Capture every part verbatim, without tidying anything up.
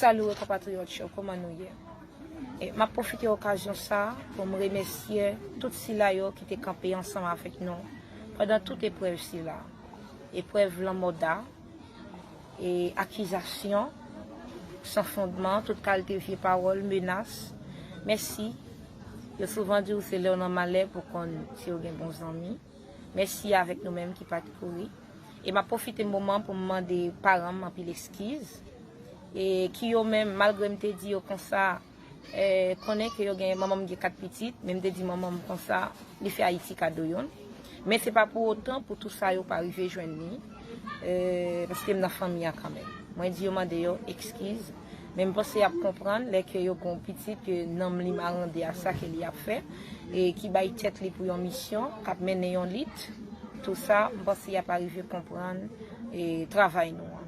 Salut konpatriyòt yo, kòman nou ye? E m ap pwofite okazyon sa a pou m remèsye tout sila yo ki te kanpe ansanm avèk nou pandan tout eprèv sila. Eprèv lanmò Da, e akizasyon san fondman, tout kalite vye pawòl, menas. Mèsi. Yo souvan di w se lè w nan malè pou konn si w gen bon zanmi. Mèsi avèk nou menm ki pa t kouri. E m ap pwofite moman pou m mande paran m anpil eskiz. E ki yo menm, malgre m te di yo konsa, e, konnen ke yo gen, manman m gen kat pitit, men m te di manman m konsa, li fè Ayiti kado youn. Men se pa pou otan pou tout sa yo pa rive jwenn li, e, paske m nan fanmi a kanmenm. Mwen di yo mande yo eskiz, men m panse y ap konprann lè ke yo gon pitit ke nanm li marande a sa ke li ap fè, e ki bay tèt li pou yon misyon, k ap mennen yon lit, tou sa, m panse y ap arive konprann, e, travay nou an.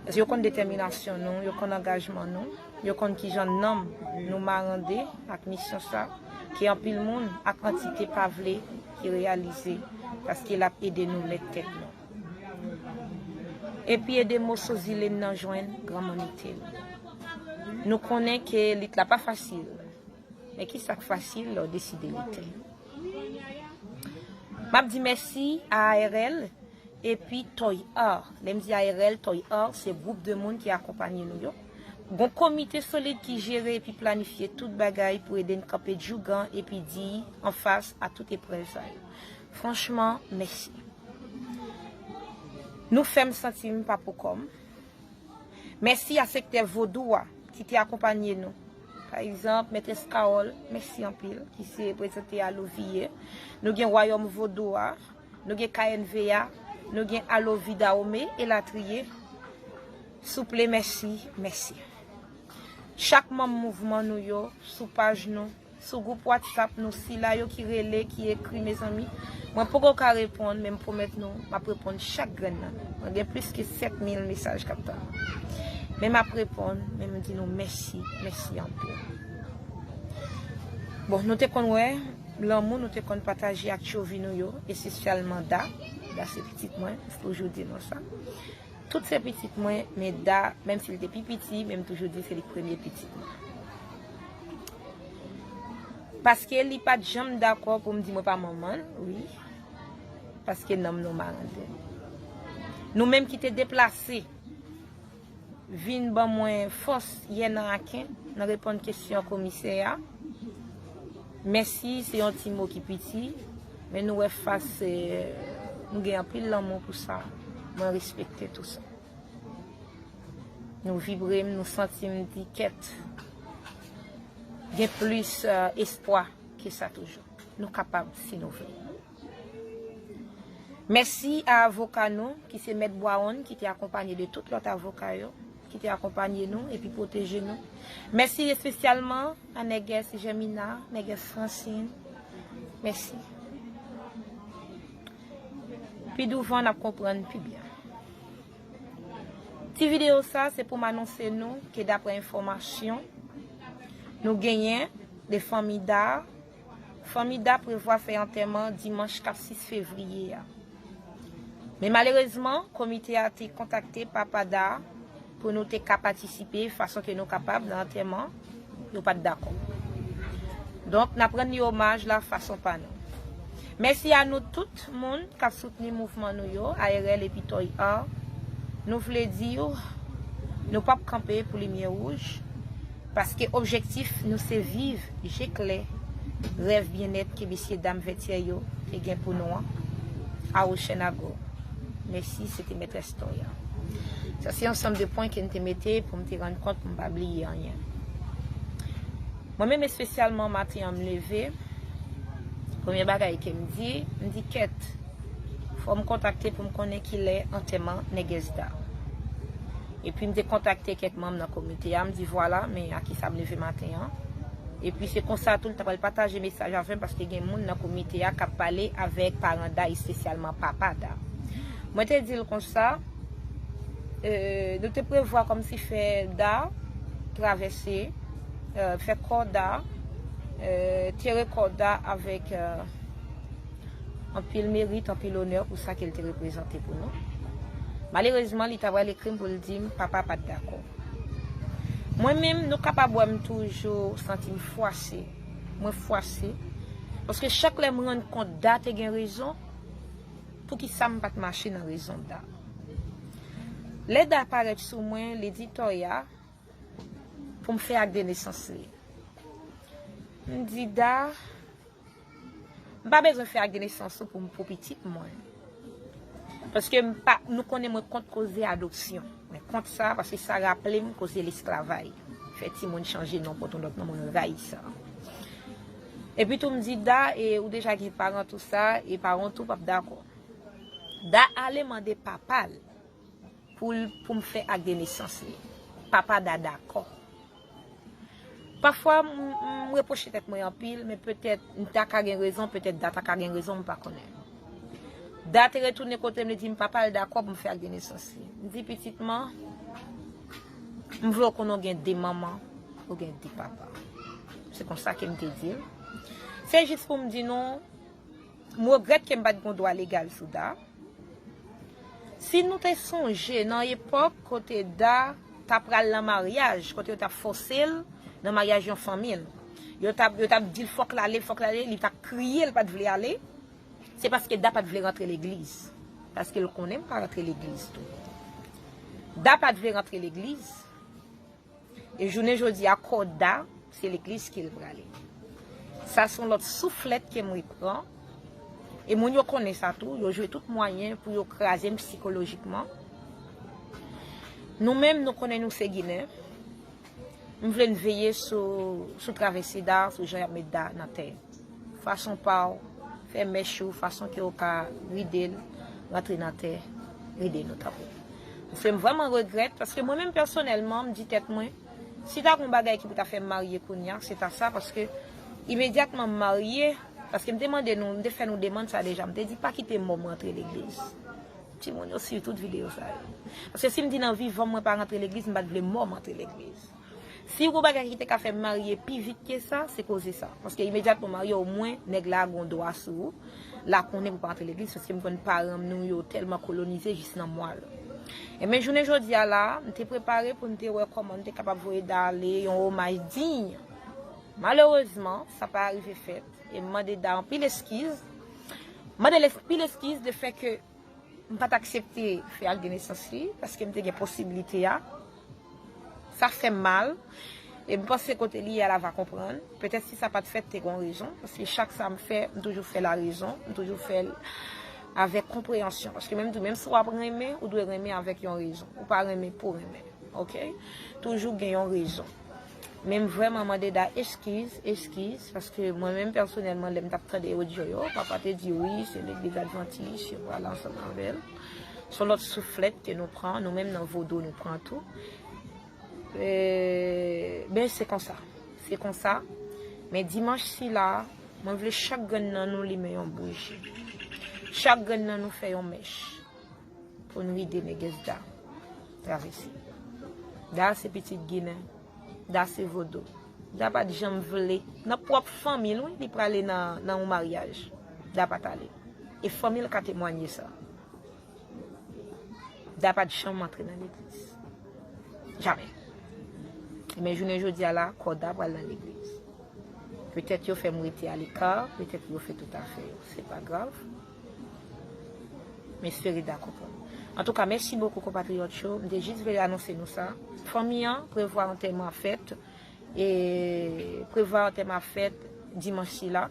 Paske yo konn detèminasyon nou, yo konn angajman nou, yo konn kijan nanm nou marande ak misyon sa, ke anpil moun ak antite pa vle ki reyalize, paske l ap ede nou mèt tèt nou. Epi ede moso zile n nan jwenn granmoun li te ye. Nou konnen ke lit la pa fasil, men ki sa k fasil lè w deside lite? M ap di mèsi a A R L epi Toy Art. Lè m di A R L, Toy Art, se gwoup de moun ki akonpanye nou yo. Gon komite solid ki jere epi planifye tout bagay pou ede n kanpe djougan epi diy anfas a tout eprèv sa yo. Franchman, mèsi. Nou fè m santi m pa pou kò m. Mèsi a sektè vodou a ki te akonpanye nou. Pa egzanp, Mètrès Carole, mèsi anpil, ki se reprezante Aloviye. Nou gen Wayòm Vodou a, nou gen K N V A, nou gen Alovi Dahomey, elatriye. Souple, mèsi, mèsi. Chak manm mouvman nou yo, sou paj nou, sou gwoup WhatsApp nou, sila yo ki rele, ki ekri, mezanmi, mwen poko ka reponn, men m pwomèt nou, m ap reponn chak grenn nan. Mwen gen plis ke sèt mil mesaj k ap tann mwen. Men m ap reponn, men m di nou mèsi, mèsi anpil. Bon, nou te konn wè lanmou nou te konn pataje ak tchovi nou yo, espesyalman Da. Da se pitit mwen, m toujou di nou sa. Tout se pitit mwen, men Da, menm si l te pi piti, men m toujou di se li k premye pitit mwen. Paske li pa t janm dakò pou m di mwen pa manman l, wi. Paske nanm nou marande. Nou menm ki te deplase, vin ban mwen fòs yè nan Aken, nan reponn kesyon komisè a. Mèsi, se yon ti mo ki piti, men nou wè fas, eh, nou gen anpil lanmou pou sa. Mwen respekte tou sa. Nou vibre m, nou santi m di kèt. Gen plis, eh, espwa ke sa toujou. Nou kapab si nou vle. Mèsi a avoka nou, ki se Mèt Bwawonn, ki te akonpanye de tout lòt avoka yo, ki te akonpanye nou epi pwoteje nou. Mèsi espesyalman a nègès Jèmina, nègès Fransine. Mèsi. Pi douvan, n ap konprann pi byen. Ti videyo sa, se pou m anonse nou ke daprè enfòmasyon nou genyen de fanmi Da, fanmi Da prevwa fè antèman dimanch k ap sis fevriye a. Men malerezman, komite a te kontakte papa Da pou nou te ka patisipe fason ke nou kapab nan antèman, yo pa t dakò. Donk, n ap rann li omaj la fason pa nou. Mèsi a nou tout moun k ap soutni mouvman nou yo, A R L epi Toy Art. Nou vle di w, nou p ap kanpe pou limyè wouj, paske objektif nou se viv je klè rèv byennèt ke mesye dam Vètyè yo te gen pou nou an, a Oceanago. Mèsi, se te mètrès Toy Art. Sa se ansanm de pwen ke n te mete pou m te rann kont pou m pa bliye anyen. Mwen menm espesyalman, maten an m leve, premye bagay ke m di, m di kèt, fò m kontakte pou m konnen kilè antèman nègès Da. Epi m te kontakte kèk manm nan komite a, m di vwala, men a kisa m leve maten an. Epi se konsa tou l ta pral pataje mesaj avè m, paske gen moun nan komite a k ap pale avèk paran Da, espesyalman papa Da. Mwen te di l konsa, eh, nou te prevwa kòmsi fè Da travèse, eh, fè kò Da, eh, tere kò Da avèk, eh, anpil merit, anpil onè pou sa ke l te reprezante pou nou. Malerezman, li ta pral ekri m pou l di m papa pa t dakò. Mwen menm, nou kapab wè m toujou santi m fwase. Mwen fwase. Paske chak lè m rann kont Da te gen rezon, poukisa m pa t mache nan rezon Da? Lè Da parèt sou mwen, li di Toya pou m fè ak de nesans li. M di Da, m pa bezwen fè ak de nesans ou pou, pou pitit mwen. Paske m pa, nou konnen mwen kont koze adopsyon. Mwen kont sa, paske sa raple m koze lesklavaj. Fè timoun chanje non, pote yon lòt non, mwen rayi sa. Epi tou m di Da, e ou deja gen paran tou sa, e paran tou p ap dakò. Da ale mande papa l pou l, pou m fè ak de nesans li. Papa Da dakò. Pafwa, m, m, m repwoche tèt mwen anpil, men petèt m ta ka gen rezon, petèt Da ta ka gen rezon, m pa konnen. Da te retounen kote m, li di m papa l dakò pou m fè ak de nesans li. M di pitit mwen, m vle w konnen w gen de manman, ou gen de papa. Se konsa ke m te di l. Se jis pou m di nou, m regrèt ke m pa t gen dwa legal sou Da. Si nou te sonje nan epòk kote Da ta pral nan maryaj, kote yo t ap fòse l nan maryaj yon fanmi l, yo t ap, yo t ap di l fòk l ale, fòk l ale, li t ap kriye, l pa t vle ale, se paske Da pa t vle rantre legliz. Paske l konnen m pa rantre legliz tou. Da pa t vle rantre legliz. E jounen jodi a, kò Da, se legliz ke l prale. Sa se yon lòt souflèt ke m repran. E moun yo konnen sa tou, yo jwe tout mwayen pou yo kraze m sikolojikman. Nou menm, nou konnen nou se Ginen. M vle n veye sou, sou travèse Da, sou jan y ap met Da nan tè. Fason pa w fè mèch ou, fason ke w ka ride l, rantre nan tè, ride nou tanpri. Paske m vrèman regrèt, paske mwen menm pèsonèlman, m di tèt mwen, si ta gon bagay ki pou ta fè m marye kounye a, se ta sa, paske imedyatman m marye, paske m te mande nou, m te fè nou demann sa deja, m te di pa kite mò m rantre legliz. Timoun yo swiv tout videyo sa yo. Paske si m di nan vivan m mwen pa rantre legliz, m pa t vle mò m rantre legliz. Si yon bagay ki te ka fè m marye pi vit ke sa, se koze sa. Paske imedyatman w marye, omwen nèg la gon dwa sou ou. L a konnen pou pa rantre legliz, paske m konn paran m nou yo tèlman kolonize jis nan mwa l. Enben, jounen jodi a la, m te prepare pou m te wè kòman m te kapab voye Da ale yon omaj diy. Malerezman, sa pa rive fèt. E m mande Da anpil eskiz. M mande l anpil eskiz de fè ke m pa t aksepte fè ak de nesans li, paske m te gen posiblite a. Sa fè m mal. E m panse kote li ye a, l a va konprann. Petèt si sa pa t fèt, te gon rezon. Paske chak sa m fè, m toujou fè l a rezon. M toujou fè l avèk konpreyansyon. Paske menm tou, menm si w ap renmen, ou dwe renmen avèk yon rezon. Ou pa renmen pou renmen. Oke? Toujou gen yon rezon. Men m vrèman mande Da eskiz, eskiz, paske mwen menm pèsonèlman, lè m t ap tande odyo yo, papa te di wi, se legliz advantis, yo pral ansanm avè l. Se yon lòt souflèt ke nou pran, nou menm nan vodou nou pran tou. E, ben, se konsa. Se konsa. Men dimanch sila, mwen vle chak grenn nan nou limen yon bouji. Chak grenn nan nou fè yon mèch. Pou n ride nègès Da travèse. Da se pitit Ginen. Da se vodou. Da pa t janm vle. Nan pwòp fanmi l, wi, li prale nan, nan yon maryaj. Da pa t ale. E fanmi l ka temwanye sa. Da pa t janm antre nan legliz. Jamè. Men jounen jodi a la, kò Da pral nan legliz. Petèt yo fè m rete aleka, petèt yo fè tout afè yo. Se pa grav. M espere Da konprann. Antouka, mèsi bokou, konpatriyòt yo. M te jis vle anonse nou sa. Fanmi an prevwa antèman ap fèt. E prevwa antèman ap fèt dimanch sila.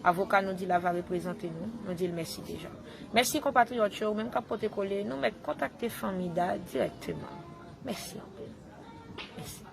Avoka nou di l a va reprezante nou. Nou di l mèsi deja. Mèsi, konpatriyòt yo. Ou menm k ap pote kole, nou mèt kontakte fanmi Da dirèkteman. Mèsi anpil. Mèsi.